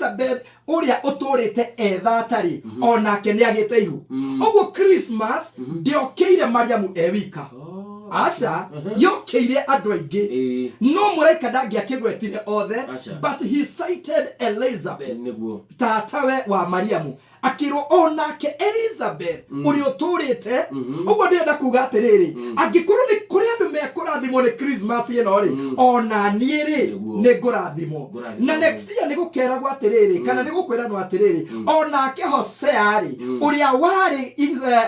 Elizabeth ũrĩa ũtũrĩte ethata rĩ, onake nĩ agĩte ihu. Ũguo Christmas ndĩokĩire Mariamu e wika. Aca, yokĩire andũ aingĩ. No mũraika ndangĩakĩgwetire othe, Aca. but he cited Elizabeth, tatawe wa Mariamu, akĩrwo onake Elizabeth ũrĩa ũtũrĩte. Ũguo ndĩrenda kuga atĩrĩrĩ, angĩkorwo nĩ kũrĩ andũ mekũrathimwo nĩ Christmas ĩno rĩ, ona niĩ rĩ, nĩ ngũrathimwo. Ngũrathimwo. Na next year nĩ gũkeragwo atĩrĩrĩ, kana nĩ gũkwĩranwo atĩrĩrĩ, onake Hosea rĩ, ũrĩa warĩ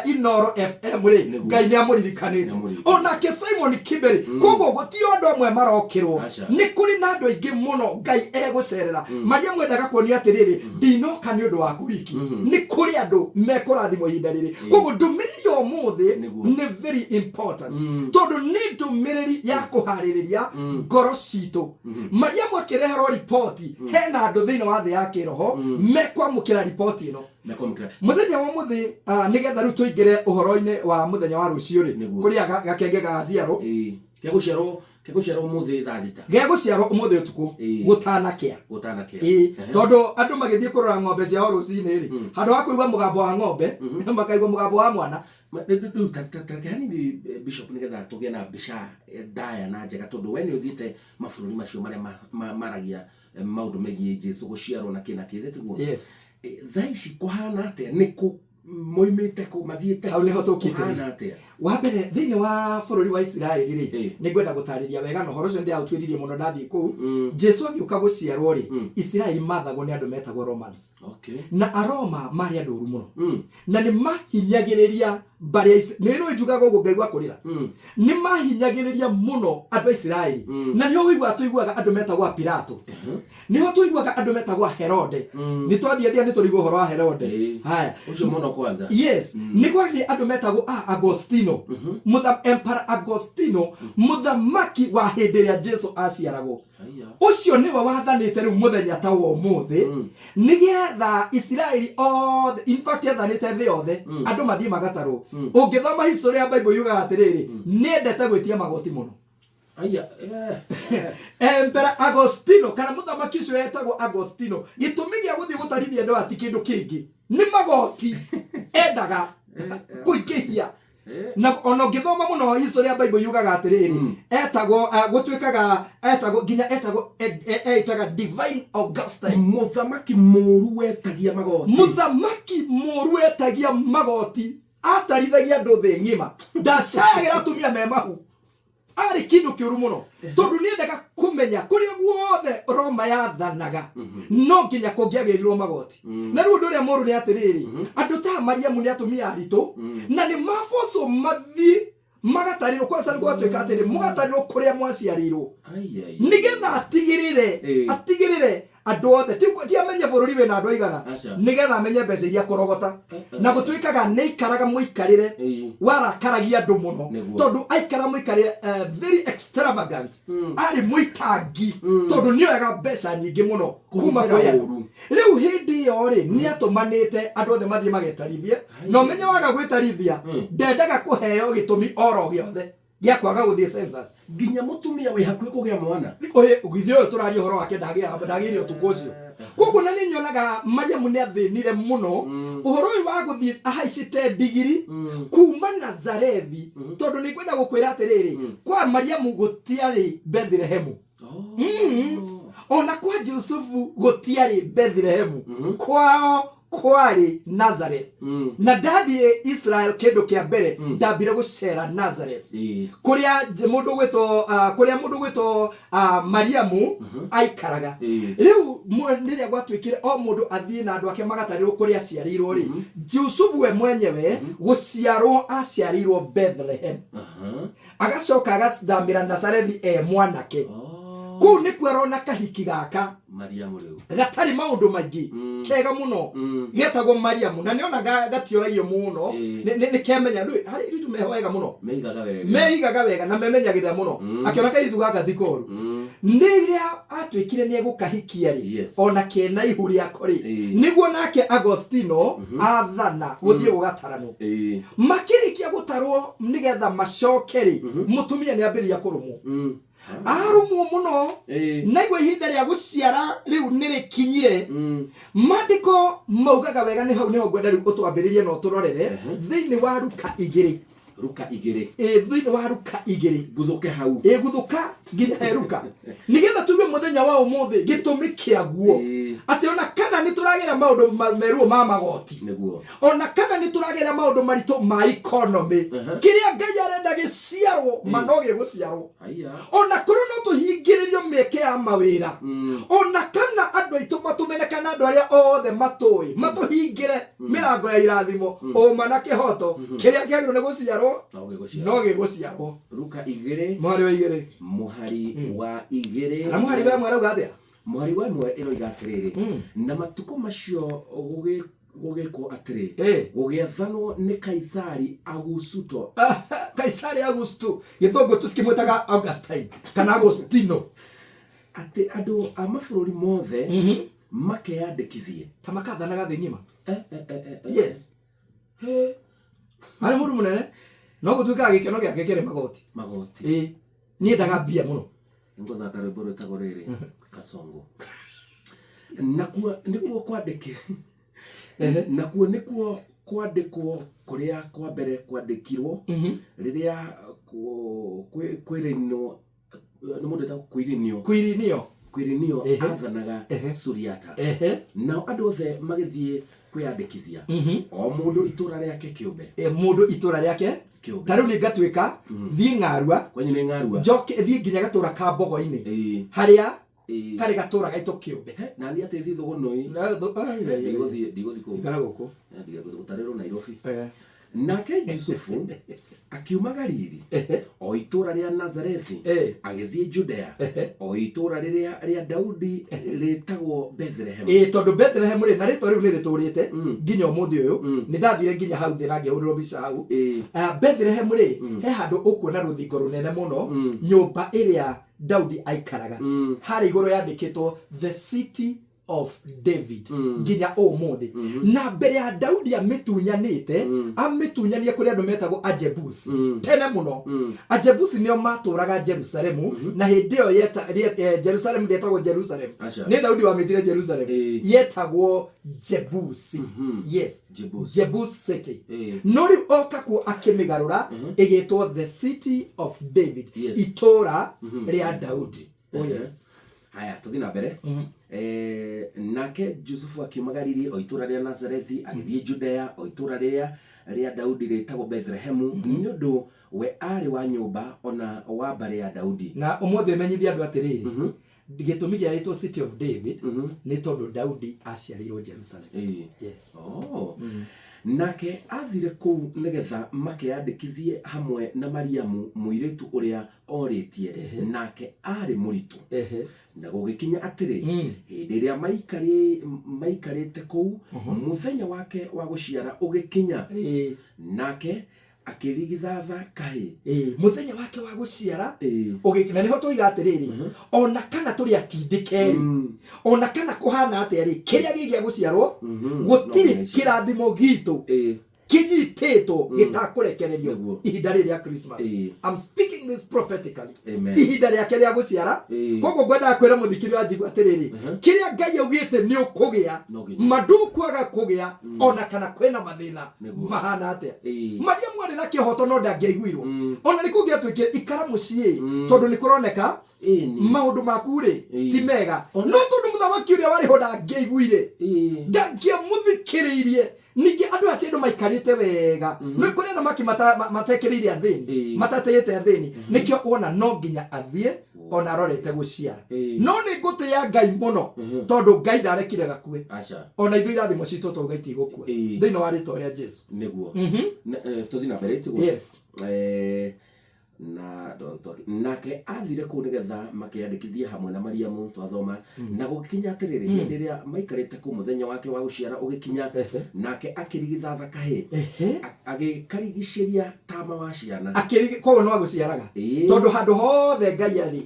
Inoro FM rĩ, Ngai nĩ amũririkanĩte. Nĩamũririkanĩte. Onake Simon Kiberi. Koguo gũti andũ amwe marokĩrwo, Aca. nĩ kũrĩ na andũ aingĩ mũno Ngai egũcerera. Maria mwendaga kuonia atĩrĩrĩ, ndinoka nĩ ũndũ waku wiki, nĩ kũrĩ andũ mekũrathimwo ihinda rĩrĩ. Koguo ndũmĩrĩri ya ũmũthĩ nĩ very important, tondũ nĩ ndũmĩrĩri ya kũharĩrĩria ngoro citũ. Mariamu akĩreherwo riboti, hena andũ thĩinĩ wa thĩ ya kĩroho mekwamũkĩra riboti ĩno Mekwamũkĩra. Mũthenya wa mũthĩ, nĩgetha rĩu tũingĩre ũhoro-inĩ wa mũthenya wa rũciũ rĩ, kũrĩa gakenge gagaciarwo. Kegũciarwo, kegũciarwo ũmũthĩ thaa 6. Gegũciarwo ũmũthĩ ũtukũ gũtanakĩa. Gũtanakĩa. Ĩĩ, tondũ andũ magĩthiĩ kũrora ng'ombe ciao rũcinĩ rĩ, handũ ha kũigua mũgambo wa ng'ombe, makaigua mũgambo wa mwana. Rĩu ta reke hanini, Bishop, nĩgetha tũgĩe na mbica ndaya na njega, tondũ we nĩ ũthiĩte mabũrũri macio marĩa maragia maũndũ megiĩ Jesu gũciarwo na kĩ na kĩ, tiguo? Yes. Thaa ici kũhana atĩa? Nĩ kũ moimĩte, kũ mathiĩte? Hau nĩho tũkĩte. Kũhana atĩa? Wa mbere, thĩinĩ wa bũrũri wa Isiraeli rĩ, nĩ ngwenda gũtarĩria wega, na ũhoro ũcio ndĩraũtuĩririe mũno ndathiĩ kũu. Jesu agĩũka gũciarwo rĩ, Isiraeli mathagwo nĩ andũ metagwo Romans. Na Aroma marĩ andũ oru mũno. Na nĩ mahinyagĩrĩria mbarĩ ya nĩ rũĩ njugaga ũguo ngaigua kũrĩra. Nĩ mahinyagĩrĩria mũno andũ a Isiraeli. Na nĩho ũiguaga tũiguaga andũ metagwo a Pilato. Nĩho tũiguaga andũ metagwo a Herode. Nĩ twathiathia nĩ tũrĩigua ũhoro wa Herode. Haya. Ũcio mũno kwanza. Yes, nĩ gwathiĩ andũ metagwo a Agostino. Emperor Agostino, mũthamaki wa hĩndĩ ĩrĩa Jesu aciaragwo. Haiya. Ũcio nĩwe wathanĩte rĩu mũthenya ta wa ũmũthĩ, nĩgetha Isiraeli othe, in fact athanĩte thĩ yothe, andũ mathiĩ magatarwo. Ũngĩthoma history ya Bible yugaga atĩrĩrĩ, nĩendete gwĩtia magoti mũno. Haiya. Emperor Agostino, kana mũthamaki ũcio etagwo Agostino, gĩtũmi gĩa gũthiĩ gũtarithia andũ aya ti kĩndũ kĩngĩ, nĩ magoti endaga kũingĩhia. Na ona ũngĩthoma mũno history ya Bible yugaga atĩrĩrĩ, etagwo, gũtuĩkaga etagwo nginya etagwo eitaga Divine Augustine. Mũthamaki mũru wetagia magoti. Mũthamaki mũru wetagia magoti, atarithagia andũ thĩ ng'ima, ndacayagĩra atumia me mahu, arĩ kĩndũ kĩũru mũno, tondũ nĩendaga kũmenya kũrĩa guothe Roma yathanaga no nginya kũngĩagĩrirwo magoti. Na rĩu ũndũ ũrĩa mũru nĩ atĩrĩrĩ, andũ ta Mariamu nĩ atumia aritũ, na nĩ mabocwo mathiĩ magatarĩrwo kwanza, nĩ gwatuĩka atĩrĩ, mũgatarĩrwo kũrĩa mwaciarĩirwo, Ai, ai. nĩgetha atigĩrĩre atigĩrĩre andũ othe, ti amenye bũrũri wĩna andũ aigana, Aca. nĩgetha amenye mbeca iria kũrogota. Na gũtuĩkaga nĩ aikaraga mũikarĩre warakaragia andũ mũno, tondũ aikara mũikarĩre very extravagant, arĩ mũitangi, tondũ nĩoyaga mbeca nyingĩ mũno kuma Kũhũthĩra kwĩ andũ. ũũru. Rĩu hĩndĩ ĩyo rĩ, nĩ atũmanĩte andũ othe mathiĩ magetarithie, na ũmenye waga gwĩtarithia, ndendaga kũheo gĩtũmi oro gĩothe gĩa kwaga gũthiĩ census. Nginya mũtumia wĩ hakuhĩ kũgĩa mwana. Ũyũ githĩ ũyũ tũraria ũhoro wake ndagĩire ũtukũ ũcio. Koguo na nĩ nyonaga Mariamu nĩ athĩnire mũno ũhoro ũyũ wa gũthiĩ ahaicĩte ndigiri kuma Nazarethi, tondũ nĩ ngwenda gũkwĩra atĩrĩrĩ, kwa Mariamu gũtiarĩ Bethlehemu. Ona kwa Jusufu gũtiarĩ Bethlehemu, kwao kwarĩ Nazareth. Na ndathiĩ Israel, kĩndũ kĩa mbere ndambire gũcera Nazareth, kũrĩa mũndũ gwĩtwo, kũrĩa mũndũ gwĩtwo Mariamu aikaraga. Rĩu rĩrĩa gwatuĩkire o mũndũ athiĩ na andũ ake magatarĩrwo kũrĩa aciarĩirwo rĩ, Jusufu we mwenyewe gũciarwo aciarĩirwo Bethlehem, agacoka agathamĩra Nazarethi e mwanake. Kũu nĩkuo arona kahiki gaka Mariamu rĩu gatarĩ maũndũ maingĩ, kega mũno, getagwo Mariamu, na nĩona gatioragio mũno. Nĩ kemenya ndũĩ harĩ airĩtu mehoega mũno. Meigaga wega. Meigaga wega na memenyagĩrĩra mũno. Akĩona kairĩtu gaka ti koru. Rĩrĩa atuĩkire nĩ egũkahikia rĩ, ona kena ihu rĩako rĩ, nĩguo nake Agostino athana gũthiĩ gũgataranwo. Makĩrĩkia gũtarwo nĩgetha macoke rĩ, mũtumia nĩ ambĩrĩria kũrũmwo. Arũmwo mũno. Ĩĩ. Naigua ihinda rĩa gũciara rĩu nĩ rĩkinyire. Maandĩko maugaga wega, nĩ hau nĩho ngwenda rĩu ũtwambĩrĩrie na ũtũrorere thĩinĩ wa Luka 2. Ruka 2. Ĩ, thĩinĩ wa Luka 2. Nguthũke hau. Ĩ, guthũka nginya he Luka nĩgetha tuge mũthenya wa ũmũthĩ gĩtũmi kĩaguo, atĩ ona kana nĩ tũragera maũndũ meruo ma magoti, Nĩguo. Ona kana nĩ tũragera maũndũ maritũ ma economy, kĩrĩa Ngai arenda gĩciarwo ma no gĩgũciarwo. Haiya. Ona korwo no tũhingĩrĩrio mĩeke ya mawĩra, ona kana andũ aitũ matũmene kana andũ arĩa othe matũĩ matũhingĩre mĩrango ya irathimo, ũma na kĩhoto kĩrĩa kĩagĩrĩirwo nĩ gũciarwo No gĩgũciarwo. No gĩgũciarwo. Ruka 2. Mũhari wa 2. Mũhari wa 2. Na mũhari wa 1 arauga atĩa? Mũhari wa 1 ĩroiga atĩrĩrĩ, na matukũ macio gũgĩkwo atĩrĩ, gũgĩathanwo nĩ Kaisari Augusto. Kaisari Augusto, gĩthũngũ tũtikĩmwĩtaga Augustine kana Agostino. Atĩ andũ a mabũrũri mothe makeyandĩkithie. Ta makathanaga thĩ ng'ima. Eh, eh, eh, eh, eh. Yes. He. Arĩ mũndũ mũnene no gũtuĩkaga gĩkeno gĩake kĩrĩ magoti. Magoti. Ĩ, niĩ ndaga mbia mũno. Ngũthaka rwĩmbo rwĩtagwo rĩrĩ kasongo, nakuo nĩkuo kwandĩke nakuo nĩkuo kwandĩkwo kũrĩa kwa mbere kwandĩkirwo rĩrĩa Kwĩrinio, nĩ mũndũ wĩtagwo Kwĩrinio. Kuirinio. Kwĩrinio athanaga Suriata. Nao andũ othe magĩthiĩ kwĩyandĩkithia, o mũndũ itũũra rĩake kĩũmbe. E, mũndũ itũra rĩake kĩũmbe. Ta rĩu nĩ ngatuĩka thiĩ Ng'arua, Kwanyu nĩ Ng'arua. Njoke thiĩ nginya gatũra ka Mbogo-inĩ, harĩa karĩ gatũra gaitũ kĩũmbe. He, na niĩ atĩ thiĩ Thũgũnũi. Ai, ai, ai. Ndigũthiĩ kũu. Ikara gũkũ. Ndigũthiĩ gũtarĩrwo Nairobi. Nake Jusufu akiuma Galili, o itũũra rĩa Nazarethi, agĩthiĩ Judea, o itũũra rĩrĩa rĩa Daudi rĩtagwo Bethlehem. Ĩ, tondũ Bethlehem rĩ, na rĩtwa rĩu nĩ rĩtũrĩte nginya ũmũthĩ ũyũ. Nĩ ndathire nginya hau thĩ na ngĩhũrĩrwo mbica hau. Ah, Bethlehem rĩ, he handũ ũkuona rũthingo rũnene mũno, nyũmba ĩrĩa Daudi aikaraga. Harĩa igũrũ yandĩkĩtwo "The City of David" nginya ũmũthĩ. Na mbere ya Daudi amĩtunyanĩte, amĩtunyanie kũrĩ andũ metagwo Ajebusi. Tene mũno Ajebusi nĩo matũraga Jerusalemu, na hĩndĩ ĩyo Jerusalemu ndĩetagwo Jerusalem. Aca. Nĩ Daudi wamĩtire Jerusalem. Yetagwo Jebusi. Yes. Jebus. Jebus City. No rĩu oka kuo akĩmĩgarũra ĩgĩtwo "The City of David", itũũra rĩa Daudi. Oh yes. Haya, tũthiĩ na mbere. Nake Jusufu akiuma Galili, o itũũra rĩa Nazarethi, agĩthiĩ Judea, o itũũra rĩrĩa rĩa Daudi rĩtagwo Bethlehemu, nĩ ũndũ we aarĩ wa nyũmba ona wa mbarĩ ya Daudi. Na ũmũthĩ menyithia andũ atĩrĩrĩ, gĩtũmi gĩa rĩtwo "City of David" nĩ tondũ Daudi aciarĩirwo Jerusalem. Yes. Oh. Nake athire kũu nĩgetha makeyandĩkithie hamwe na Mariamu mũirĩtu ũrĩa orĩtie, nake aarĩ mũritũ. Na gũgĩkinya atĩrĩ, hĩndĩ ĩrĩa maikarĩte kũu, mũthenya wake wa gũciara ũgĩkinya, nake akĩrigithatha kahĩĩ. Ĩ, mũthenya wake wa gũciara na nĩho tũiga atĩrĩrĩ, ona kana tũrĩ atindĩke rĩ, ona kana kũhana atĩa rĩ, kĩrĩa gĩgĩa gũciarwo, gũtirĩ No nginya. Kĩrathimo gitũ kĩnyitĩtwo gĩtakũrekererio ihinda rĩrĩ rĩa Christmas. I'm speaking this prophetically. Amen. Ihinda rĩake rĩa gũciara. Koguo ngwendaga kwĩra mũthikĩri wa njigua atĩrĩrĩ, kĩrĩa Ngai augĩte nĩ ũkũgĩa, No nginya. mandũkwaga kũgĩa ona kana kwĩna mathĩna mahana atĩa. Mariamu arĩ na kĩhoto no ndangĩaiguirwo. Ona nĩ kũngĩatuĩkire ikara mũciĩ, tondũ nĩ kũroneka maũndũ maku rĩ ti mega, no tondũ mũthamaki ũrĩa warĩ ho ndangĩaiguire, ndangĩamũthikĩrĩirie. Ningĩ andũ aya ti andũ maikarĩte wega. Nĩ kũrĩ athamaki matekĩrĩire athĩni, matatĩĩte athĩni. Nĩkĩo wona no nginya athiĩ ona arorete gũciara. No nĩ ngũtĩĩa Ngai mũno, tondũ Ngai ndarekire gakue. Aca. Ona ithuĩ irathimo citũ twauga itigũkua, thĩinĩ wa rĩtwa rĩa Jesu. Nĩguo. Tũthiĩ na mbere, tiguo? Yes. Na nake athire kũu nĩgetha makeyandĩkithie hamwe na Mariamu, twathoma. Na gũgĩkinya atĩrĩrĩ, hĩndĩ ĩrĩa maikarĩte kũu, mũthenya wake wa gũciara ũgĩkinya, nake akĩrigithatha kahĩĩ, agĩkarigicĩria tama wa ciana. Akĩrigi koguo no agũciaraga, tondũ handũ hothe Ngai arĩ,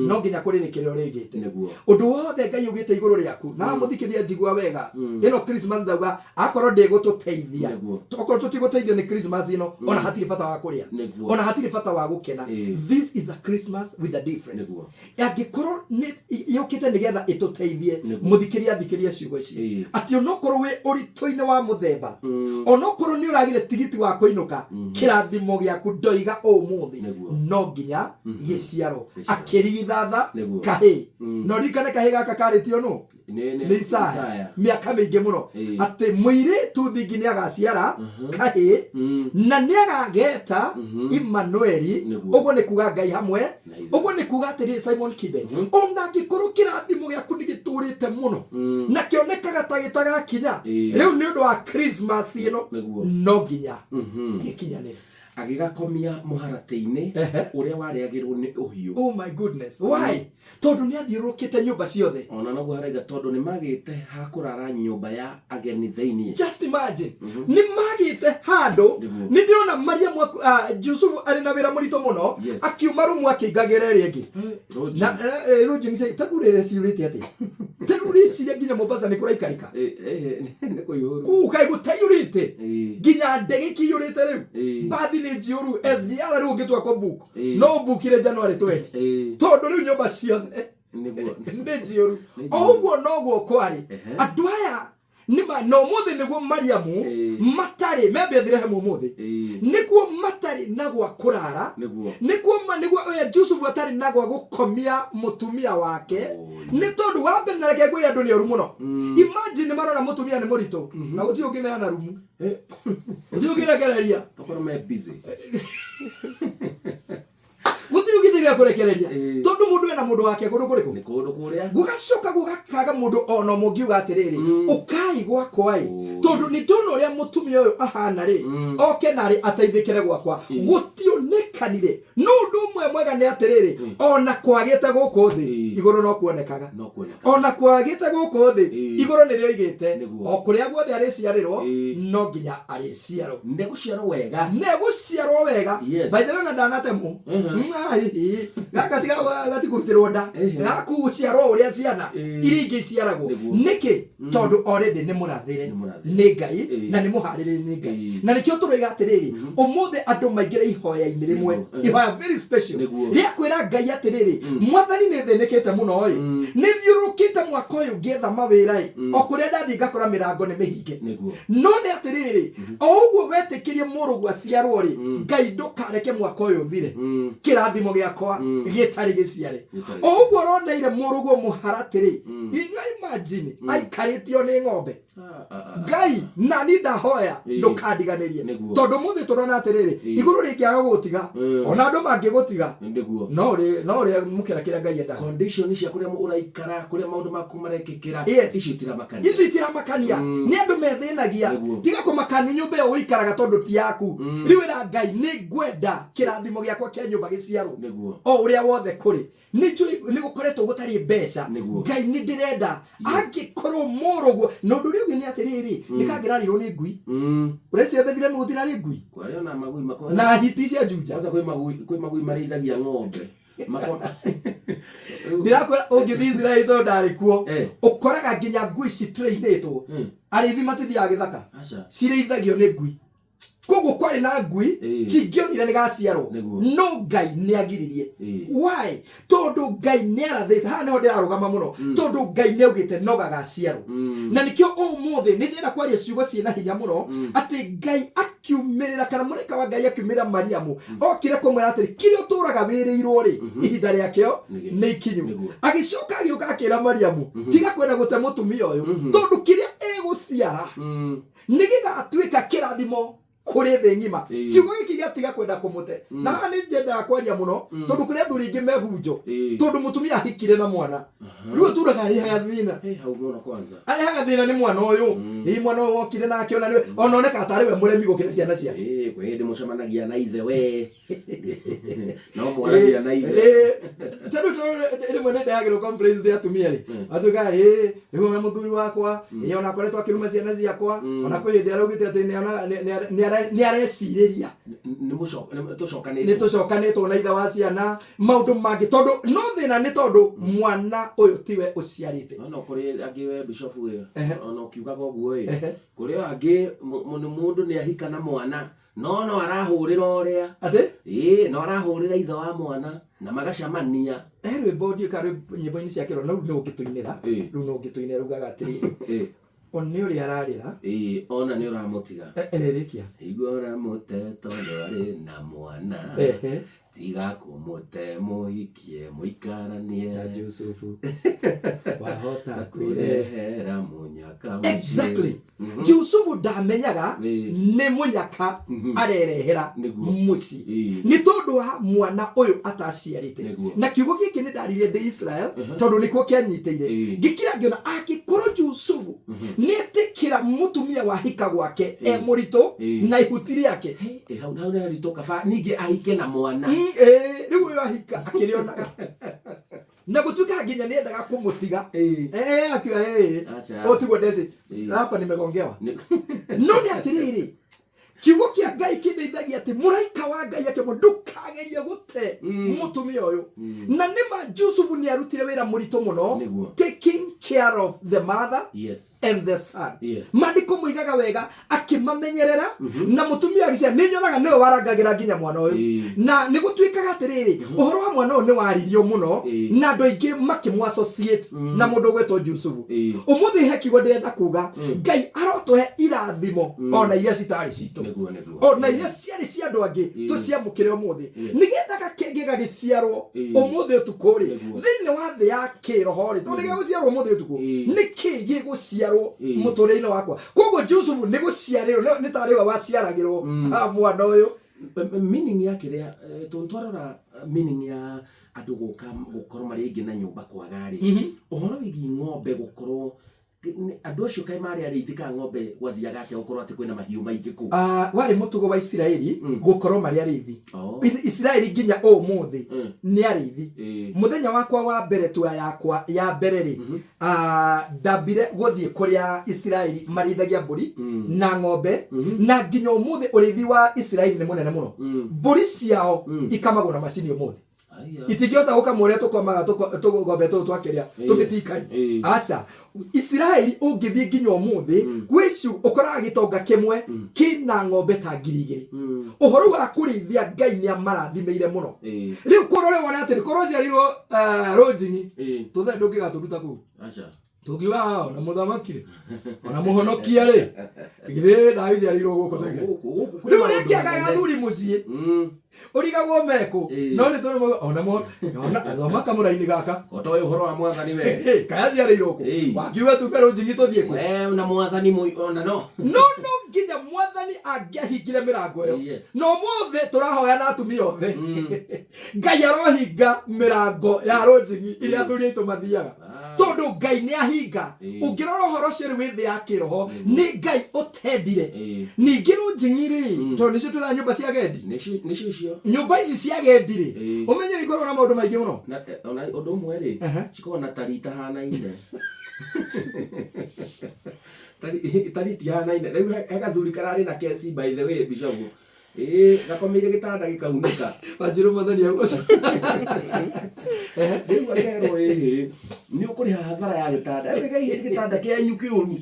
no nginya kũrĩrĩkĩrĩro rĩgĩte. Ũndũ wothe Ngai augĩte igũrũ rĩaku, na mũthikĩria njigua wega, ĩno Christmas ndauga akorwo ndĩgũtũteithia. Okorwo tũtigũteithio nĩ Christmas ĩno, ona hatirĩ bata wa kũrĩa, ona hatirĩ bata wa gũkena. Gũkena. This is a Christmas with a difference. Angĩkorwo nĩ yũkĩte nĩgetha ĩtũteithie. Mũthikĩria, athikĩrie ciugo ici, atĩ onokorwo wĩ ũritũ-inĩ wa mũthemba, onokorwo nĩ ũragire tigiti wa kũinũka, kĩrathimo gĩaku ndoiga ũmũthĩ no nginya gĩciarwo. Gĩciarwo. Akĩrigithatha kahĩĩ. No ririkane kahĩĩ gaka karĩtio nũ? Nĩ Isaya. Isaya. Mĩaka mĩingĩ mũno, atĩ mũirĩtu thingi nĩ agaciara kahĩĩ na nĩ agageta Imanueli. Ũguo nĩ kuga Ngai hamwe na ithuĩ. Ũguo nĩ kuga atĩrĩrĩ, Simon Kibe, ona angĩkorwo kĩrathimo gĩaku nĩ gĩtũrĩte mũno na kĩonekaga ta gĩtagakinya, rĩu nĩ ũndũ wa Christmas ĩno, no nginya gĩkinyanĩre. Agĩgakomia mũharatĩ-inĩ ũrĩa warĩagĩrwo nĩ ũhiũ. Oh my goodness, why? Tondũ nĩ athiũrũrũkĩte nyũmba ciothe. Ona noguo haraiga tondũ nĩ magĩte ha kũrara nyũmba ya ageni thĩinĩ. Just imagine, nĩ magĩte handũ. Nĩ ndĩrona Mariamu Jusufu arĩ na wĩra mũritũ mũno. Akiuma rumu akĩingagĩra ĩrĩa ĩngĩ. Lodging. Na lodging ta rĩu rĩrĩa ciyũrĩte atĩa? Ta rĩu rĩciria nginya Mombasa nĩ kũraikarĩka. Nĩ kũihũru. Kũu kaĩ gũtaiyũrĩte? Nginya ndege ikĩiyũrĩte rĩu. Mbathi nĩ njiyũru. SGR rĩu ũngĩtua kũ book, no ũbukire January 20, tondũ rĩu nyũmba ciothe nĩ njiyũru. Nĩ O njiyũru. Ũguo noguo kwarĩ. Andũ aya nĩma na ũmũthĩ nĩguo Mariamu matarĩ me Bethlehemu ũmũthĩ, nĩguo matarĩ na gwa kũrara. Nĩguo Jusufu atarĩ na gwa gũkomia mũtumia wake. Nĩ tondũ wa mbere, na reke ngwĩre, andũ nĩ oru mũno. Imagine nĩ marona mũtumia nĩ mũritũ na gũtirĩ ũngĩneana rumu, gũtirĩ ũngĩrekereria. Tokorwo me busy. Gũtirĩ ũngĩthĩrĩria kũrekereria, tondũ mũndũ ena mũndũ wake kũndũ kũrĩkũ? Nĩ kũndũ kũrĩa. Gũgacoka gũgakaga mũndũ ona ũmwe ũngiuga atĩrĩrĩ, ũkai gwakwa ĩ, tondũ nĩ ndona ũrĩa mũtumia ũyũ ahana rĩ, oke narĩ ateithĩkĩre gwakwa. Gũtionekanire. No ũndũ ũmwe mwega nĩ atĩrĩrĩ, ona kwagĩte gũkũ thĩ, igũrũ no kuonekaga. No kuoneka. Ona kwagĩte gũkũ thĩ, igũrũ nĩrĩo igĩte. O kũrĩa guothe arĩciarĩrwo, no nginya arĩciarwo. Nĩ gũciarwo wega. Nĩ gũciarwo wega. By the way, na ndanatemwo. Hihi gaka tiga gatikũrutĩrwo nda, gakũciarwo ũrĩa ciana iria ingĩ iciaragwo. Nĩkĩ? Tondũ already nĩ mũrathĩre Nĩ mũrathĩre. Nĩ Ngai, na nĩ mũharĩrĩre nĩ Ngai. Na nĩkĩo tũroiga atĩrĩrĩ, ũmũthĩ andũ maingĩre ihoya-inĩ rĩmwe, ihoya very special, rĩa kwĩra Ngai atĩrĩrĩ, Mwathani, nĩ thĩnĩkĩte mũno ĩ, nĩ thiũrũrũkĩte mwaka ũyũ ngĩetha mawĩra ĩ, o kũrĩa ndathiĩ ngakora mĩrango nĩ mĩhinge. No nĩ atĩrĩrĩ, o ũguo wetĩkĩrie mũrũguo aciarwo rĩ, Ngai ndũkareke mwaka ũyũ ũthire kĩrathimo gĩakwa gĩtarĩ gĩciare. Gĩtarĩ. O ũguo ũroneire mũrũguo mũharatĩ rĩ, inyuĩ imagine aikarĩtio nĩ ng'ombe. Ngai, nani ndahoya, ndũkandiganĩrie. Tondũ mũthĩ tũrona atĩrĩrĩ, igũrũ rĩngĩaga gũgũtiga, ona andũ mangĩgũtiga, no ũrĩa mũkĩra kĩrĩa Ngai endaga. Condition cia kũrĩa ũraikara, kũrĩa maũndũ maku marekĩkĩra, icio itiramakania. Icio itiramakania. Nĩ andũ methĩnagia. Tiga kũmakania nyũmba ĩyo ũikaraga tondũ ti yaku. Rĩu ĩra Ngai, nĩ ngwenda kĩrathimo gĩakwa kĩa nyũmba gĩciarwo. O ũrĩa wothe kũrĩ, nĩ njũĩ nĩ gũkoretwo gũtarĩ mbeca. Ngai, nĩ ndĩrenda angĩkorwo mũrũguo. Na ũndũ ũrĩa ũngĩ nĩ atĩrĩrĩ, nĩ kangĩrarirwo nĩ ngui. Ũreciria Bethilehemu gũtirarĩ ngui? Kwarĩ ona magui na hiti cia Juja. Kwanza kwĩ magui marĩithagia ng'ombe. Ndĩrakwĩra, ũngĩthiĩ Isiraeli, tondũ ndarĩ kuo, ũkoraga nginya ngui citrainĩtwo. Arĩithi matithiaga gĩthaka. Aca. Cirĩithagio nĩ ngui. Koguo kwarĩ na ngui cingĩonire nĩ gaciarwo. No Ngai nĩ agiririe. Why? Tondũ Ngai nĩ arathĩte. Haha nĩho ndĩrarũgama mũno, tondũ Ngai nĩ augĩte no gagaciarwo. Na nĩkĩo ũmũthĩ nĩ ndĩrenda kwaria ciugo ciĩna hinya mũno, atĩ Ngai akiumĩrĩra, kana mũraika wa Ngai akiumĩrĩra Mariamu, okire kũmwĩra atĩrĩ, kĩrĩa ũtũraga wĩrĩirwo rĩ, ihinda rĩakĩo nĩ ikinyu. Agĩcoka agĩũka akĩra Mariamu, tiga kwenda gũte mũtumia ũyũ, tondũ kĩrĩa ĩgũciara nĩ gĩgatuĩka kĩrathimo kũrĩ thĩ ng'ima. Kiugo gĩkĩ gĩa tiga kwenda kũmũte, na haha nĩ nyendaga kwaria mũno, tondũ kũrĩ athuri aingĩ mehunjo, tondũ mũtumia ahikire na mwana, rĩu ũtũraga arĩhaga thĩna. Hau mũno kwanza. Arĩhaga thĩna nĩ mwana ũyũ. Ĩ mwana ũyũ wokire nake, ona nĩwe ona oneka tarĩ we mũremi gũkĩra ciana ciake. Kwĩ hĩndĩ mũcemanagia na ithe we, no mwaragia na ithe. Tarĩu rĩmwe nĩ ndehagĩrwo complaints nĩ atumia rĩ, atuĩka ĩ rĩu ona mũthuri wakwa, ĩ ona akoretwo akĩruma ciana ciakwa, ona kwĩ hĩndĩ araugĩte atĩ nĩ nĩ arecirĩria. Nĩ nĩ tũcokanĩtwo. Nĩ tũcokanĩtwo na ithe wa ciana, maũndũ mangĩ, tondũ no thĩna nĩ tondũ mwana ũyũ tiwe ũciarĩte. No kũrĩ angĩ, we bishofu ĩ, ona ũkiugaga ũguo ĩ, kũrĩ angĩ mũndũ nĩ ahika na mwana no arahũrĩra ũrĩa. Atĩ? Ĩĩ, no arahũrĩra ithe wa mwana na magacemania. He rwĩmbo ndiũĩ kana nyĩmbo-inĩ cia kĩroho, no rĩu nĩ ũngĩtũinĩra. Rĩu no ũngĩtũinĩra, rugaga atĩrĩrĩ, o nĩ ũrĩa ararĩra. Ĩĩ, ona nĩ ũramũtiga. Rĩkia. Igua ũramũte tondũ arĩ na mwana. Tiga kũmũte, mũhikie mũikaranie. Ta Jusufu wahota kwĩre kũrehera mũnyaka mũciĩ. Exactly. Jusufu ndamenyaga nĩ mũnyaka arerehera mũciĩ nĩ tondũ wa mwana ũyũ ataciarĩte. Na kiugo gĩkĩ nĩ ndaririe ndĩ Israel, tondũ nĩkuo kĩanyitĩire. Ngĩkira ngĩona angĩkorwo Jusufu nĩ etĩkĩra mũtumia wa hika gwake e mũritũ na ihuti rĩake. Ĩ, hau hau nĩ haritũ, kaba ningĩ ahike na mwana. Rĩu ũyũ ahika akĩrĩonaga na gũtuĩka nginya nĩ endaga kũmũtiga. Akiuga Acha. Ũũ tiguo ndeci. Hapa nimegongewa. No nĩ atĩrĩrĩ, kiugo kĩa Ngai kĩndeithagia atĩ mũraika wa Ngai akĩmũ ndũkagerie gũte mũtumia ũyũ. Na nĩma Jusufu nĩ arutire wĩra mũritũ mũno taking care of the mother and the son. Maandĩko moigaga wega akĩmamenyerera na mũtumia agĩcia nĩ nyonaga nĩwe warangagĩra nginya mwana ũyũ. Na nĩ gũtuĩkaga atĩrĩrĩ, ũhoro wa mwana ũyũ nĩ waririo mũno na andũ aingĩ makĩmũ associate na mũndũ ũgwĩtwo Jusufu. Ũmũthĩ he kiugo ndĩrenda kuga, Ngai arotũhe irathimo ona iria citarĩ citũ, Nĩguo nĩguo. Ona iria ciarĩ cia andũ angĩ, tũciamũkĩre ũmũthĩ, nĩgetha gakenge gagĩciarwo ũmũthĩ ũtukũ rĩ, thĩinĩ wa thĩ ya kĩroho rĩ, tondũ nĩgegũciarwo ũmũthĩ ũtukũ, nĩkĩ gĩgũciarwo mũtũrĩre-inĩ wakwa? Koguo Jusufu nĩ gũciarĩrwo nĩ tarĩ we waciaragĩrwo mwana ũyũ. Meaning ya kĩrĩa, twarora meaning ya andũ gũka gũkorwo marĩ aingĩ na nyũmba kwaga rĩ, ũhoro wĩgiĩ ng'ombe gũkorwo andũ acio kaĩ marĩ arĩithi ka ng'ombe, gwathiaga atĩa gũkorwo atĩ kwĩna mahiũ maingĩ kũu? Ah, warĩ mũtugo wa Isiraeli gũkorwo marĩ arĩithi. Isiraeli nginya ũmũthĩ nĩ arĩithi. Mũthenya wakwa wa mbere, tua yakwa ya mbere rĩ, ndambire gũthiĩ kũrĩa Isiraeli marĩithagia mbũri na ng'ombe, na nginya ũmũthĩ ũrĩithi wa Isiraeli nĩ mũnene mũno. Mbũri ciao ikamagwo na macini ũmũthĩ. Aya. Itingĩhota gũkama ũrĩa tũkomaga tũgombe tũtũ twakĩrĩa tũmĩtikai. Aca, Isiraeli ũngĩthiĩ nginya ũmũthĩ gwĩ ũkoraga gĩtonga kĩmwe kĩna ng'ombe ta 2000. Ũhoro wa kũrĩithia, Ngai nĩ amarathimĩire mũno. Rĩu kũrore wone atĩrĩ, korwo ciarirwo rũnjing'i tũthe ndũngĩgatũruta kũu. Aca. Tũngiuga, "Ah, ona mũthamaki rĩ, ona mũhonokia rĩ, githĩ ndagĩciarĩirwo gũkũ tũige?" Gũkũ gũkũ kwĩ Rĩu maũndũ rĩkĩagaga manene. athuri mũciĩ ũrigagwo mekũ. No nĩ tũrĩ ona ona thoma kamũraini gaka. Otoĩ ũhoro wa mwathani we. Hey, kaya ciarĩirwo kũ? Wakiuga tume rũnjing'i tũthiĩ kũ? We na mwathani ona no. No nginya mwathani angĩahingire mĩrango ĩyo. No ũmũthĩ tũrahoya na atumia othe, Ngai arohinga mĩrango ya rũnjing'i iria athuri aitũ mathiaga, tondũ Ngai nĩ ahinga. Ũngĩrora ũhoro ũcio rĩu wĩ thĩ ya kĩroho, nĩ Ngai ũtendire. Ningĩ rũnjing'i rĩ, tondũ nĩcio twĩraga nyũmba cia gendi. Nĩcio icio. Nyũmba ici cia gendi rĩ, ũmenye nĩ ikoragwo na maũndũ maingĩ mũno. Na ona ũndũ ũmwe rĩ, cikoragwo na tari itahanaine. Tari itihanaine. Rĩu he gathuri kararĩ na kesi, by the way, bishop. Ĩĩ, gakomeire gĩtanda gĩkaunĩka. Wanjirũ, mwathani agũca. Rĩu akerwo ĩhĩ nĩ ũkũrĩha hathara ya gĩtanda. Rĩu gĩtanda kĩanyu kĩũru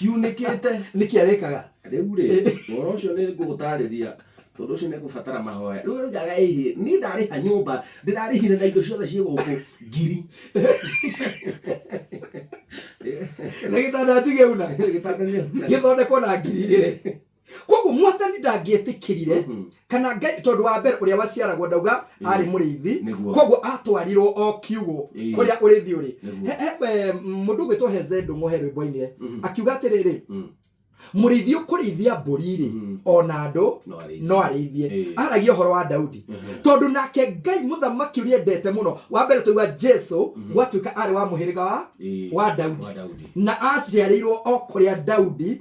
kiunĩkĩte. Nĩkĩ arĩkaga? Rĩu rĩ, ũhoro ũcio nĩ ngũgũtarĩria, tondũ ũcio nĩ ngũbatara mahoya. Rĩu rĩgaga ĩhĩ niĩ ndarĩha nyũmba, ndĩrarĩhire na indo ciothe ciĩ gũkũ ngiri. Na gĩtanda tigĩuna. Gĩtanda gĩthondekwo na 2000. Koguo mwathani ndangĩetĩkĩrire kana Ngai, tondũ wa mbere ũrĩa waciaragwo ndauga arĩ mũrĩithi. Koguo atwarirwo o kiugũ kũrĩa ũrĩithi ũrĩ. Mũndũ ũgwĩtwo Heze Ndũng'ũ he rwĩmbo-inĩ akiuga atĩrĩrĩ, mũrĩithi ũkũrĩithia mbũri rĩ, ona andũ No arĩithie. No arĩithie. Aragia ũhoro wa Daudi, tondũ nake Ngai mũthamaki ũrĩa endete mũno wa mbere tũigua Jesu gwatuĩka arĩ wa mũhĩrĩga wa wa Daudi. Wa Daudi. Na aciarĩirwo o kũrĩa Daudi.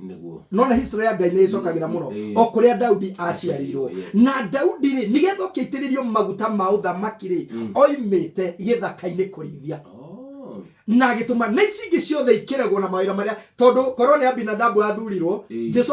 Nona history ya Ngai nĩ ĩcokagĩra mũno. O kũrĩa Daudi aciarĩirwo. Na Daudi rĩ, nĩgetha ũkĩitĩrĩrio maguta ma ũthamaki rĩ, oimĩte gĩthaka-inĩ kũrĩithia. Oh. Na agĩtũma na ici ingĩ ciothe ikĩregwo na mawĩra marĩa, tondũ korwo nĩ Abinadabu athurirwo, Jesu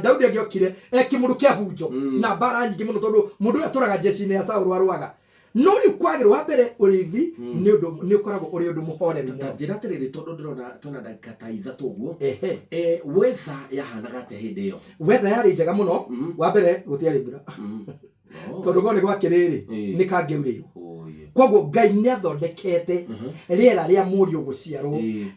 Daudi angĩokire e kĩmũndũ kĩa hunjo na mbara nyingĩ mũno, tondũ mũndũ ũyũ atũraga jeci-inĩ ya Saũlũ arũaga. No rĩu kwagĩrwo wa mbere ũrĩithi nĩ ũndũ nĩ ũkoragwo ũrĩ ũndũ mũhoreru Ta mũno. Njĩra atĩrĩrĩ, tondũ ndĩrona twĩna ndagĩka ta 3 ũguo, Ehe. Weather yahanaga atĩa hĩndĩ ĩyo? Weather yarĩ njega mũno. Wa mbere gũtiarĩ mbura, tondũ korwo nĩ gwakĩrĩrĩ, nĩ kangĩurĩirwo. Koguo Ngai nĩ athondekete rĩera rĩa mũriũ gũciarwo.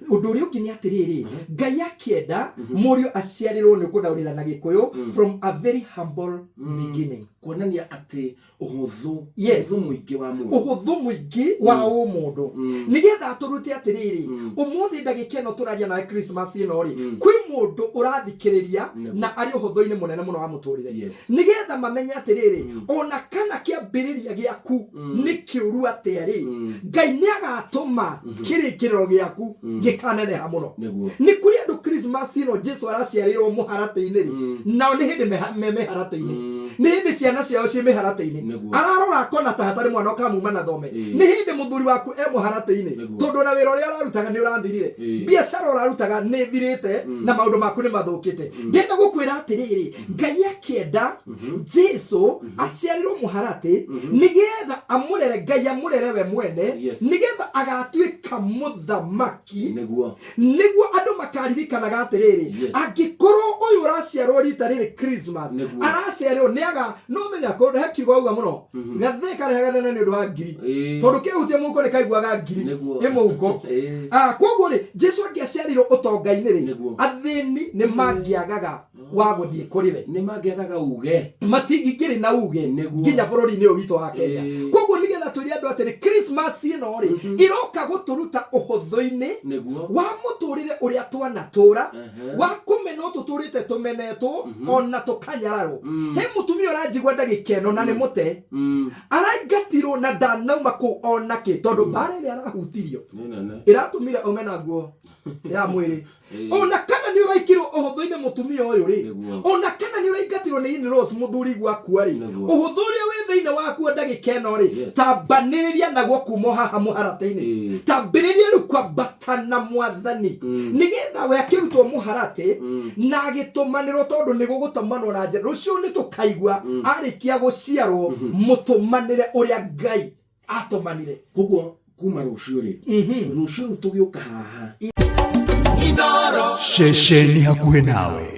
Ũndũ ũrĩa ũngĩ nĩ atĩrĩrĩ, Ngai akĩenda mũriũ aciarĩrwo, nĩ ũkũndaũrĩra na Gĩkũyũ, from a very humble beginning. Kuonania atĩ ũhũthũ, Yes. ũhũthũ mũingĩ wa mũndũ. Ũhũthũ mũingĩ wa ũmũndũ, nĩgetha atũrute atĩrĩrĩ, ũmũthĩ ndagĩka ĩno tũraria nawe, Christmas ĩno rĩ, kwĩ mũndũ ũrathikĩrĩria na arĩ ũhũthũ-inĩ mũnene mũno wa mũtũrĩre, nĩgetha mamenye atĩrĩrĩ, ona kana kĩambĩrĩria gĩaku nĩ kĩũru atĩa rĩ, Ngai nĩ agatũma kĩrĩkĩrĩro gĩaku gĩkaneneha mũno. Nĩ kũrĩ andũ Christmas ĩno Jesu araciarĩrwo mũharatĩ-inĩ rĩ, nao nĩ hĩndĩ me mĩharatĩ-inĩ, nĩ hĩndĩ ciana ciao ciĩ mĩharatĩ-inĩ. Ararora akona ta hatarĩ mwana ũkamuma na thome. Nĩ hĩndĩ mũthuri waku e mũharatĩ-inĩ, tondũ ona wĩra ũrĩa ũrarutaga nĩ ũrathirire, biacara ũrarutaga nĩ ĩthirĩte, na maũndũ maku nĩ mathũkĩte. Ndĩrenda gũkwĩra atĩrĩrĩ, Ngai akĩenda Jesu aciarĩrwo mũharatĩ nĩgetha amũrere, Ngai amũrere we mwene, nĩgetha agatuĩka mũthamaki, nĩguo andũ makaririkanaga atĩrĩrĩ, angĩkorwo ũyũ ũraciarwo rita rĩrĩ Christmas, araciarĩrwo nĩ aga no menya kũndũ he kiugo auga mũno, gathĩ karehaga thĩna nĩ ũndũ wa ngiri, tondũ kĩhutia mũhuko nĩ kaiguaga ngiri ĩ mũhuko. Koguo rĩ, Jesu angĩaciarirwo ũtonga-inĩ rĩ, athĩni nĩ mangĩagaga wa gũthiĩ kũrĩ we. Nĩ mangĩagaga uge. Matingĩkĩrĩ na uge nginya bũrũri-inĩ ũyũ witũ wa Kenya. Koguo nĩgetha twĩre andũ atĩrĩ, Christmas ĩno rĩ, ĩroka gũtũruta ũhũthũ-inĩ wa mũtũrĩre ũrĩa twanatũra, wa kũmenwo, tũtũrĩte tũmenetwo ona tũkanyararwo. He mũtumia ũranjigua ndagĩka ĩno na nĩ mũte, araingatirwo na ndanauma kũu ona kĩ, tondũ mbara ĩrĩa arahutirio Nĩ nene. ĩratũmire aume na nguo ya mwĩrĩ. Ona kana nĩ ũraikirwo ũhũthũ-inĩ mũtumia ũyũ rĩ, ona kana nĩ ũraingatirwo nĩ in-laws mũthuri gwakua rĩ, ũhũthũ ũrĩa wĩ thĩinĩ waku ndagĩka ĩno rĩ, tambanĩrĩria naguo kuma o haha mũharatĩ-inĩ. Tambĩrĩria rĩu kwambata na mwathani, nĩgetha we akĩrutwo mũharatĩ na agĩtũmanĩrwo, tondũ nĩ gũgũtũmanwo na njĩra rũciũ nĩ tũkaigua arĩkia gũciarwo mũtũmanĩre ũrĩa Ngai atũmanire. Koguo kuma rũciũ rĩ, rũciũ rĩu tũgĩũka haha. Ceceni hakuhĩ nawe.